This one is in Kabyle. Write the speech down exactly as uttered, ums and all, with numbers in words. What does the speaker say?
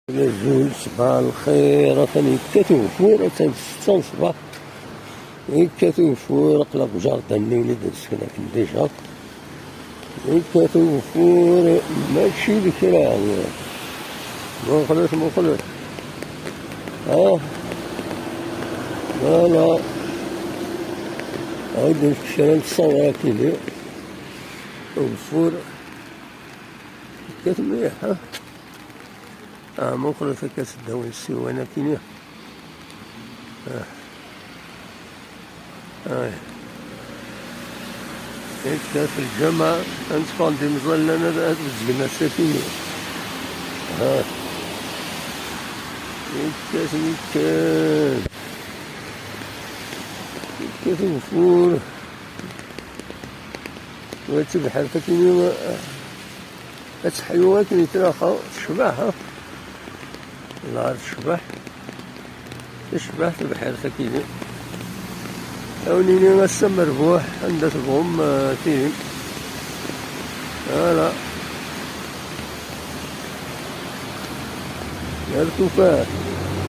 Azul, ṣbaḥ lxir, atan yekkat ugeffur, atan ssetta n ṣṣbeḥ. Yekkat ugeffur, aql-aɣ deg uǧerdan-nni win i d-nesken akken dija. Yekkat ugeffur, mačči d kra. Muqlet, muqlet. Ah. Voilà. Ad d-nefk kra n ṣṣawa akini. Ugeffur. Yekkat mliḥ, ha? Ah, muqlet akka seddaw n ssiwan akini. Ah. Ay. Yekkat lǧameɛ, ad neffeɣ d imẓallan ad, ad bezgen ass akini. Ah. Yekkat, yekkat. Yekkat ugeffur. Wa d tibḥirt akini, ad teḥyu akken yettlaqa, tecbeḥ, ha? Lɛar tecbeḥ. Tecbeḥ tebḥirt akini. Awen-ini ass amerbuḥ, anda tebɣum, eh, tilim. Ala. Ar tufat.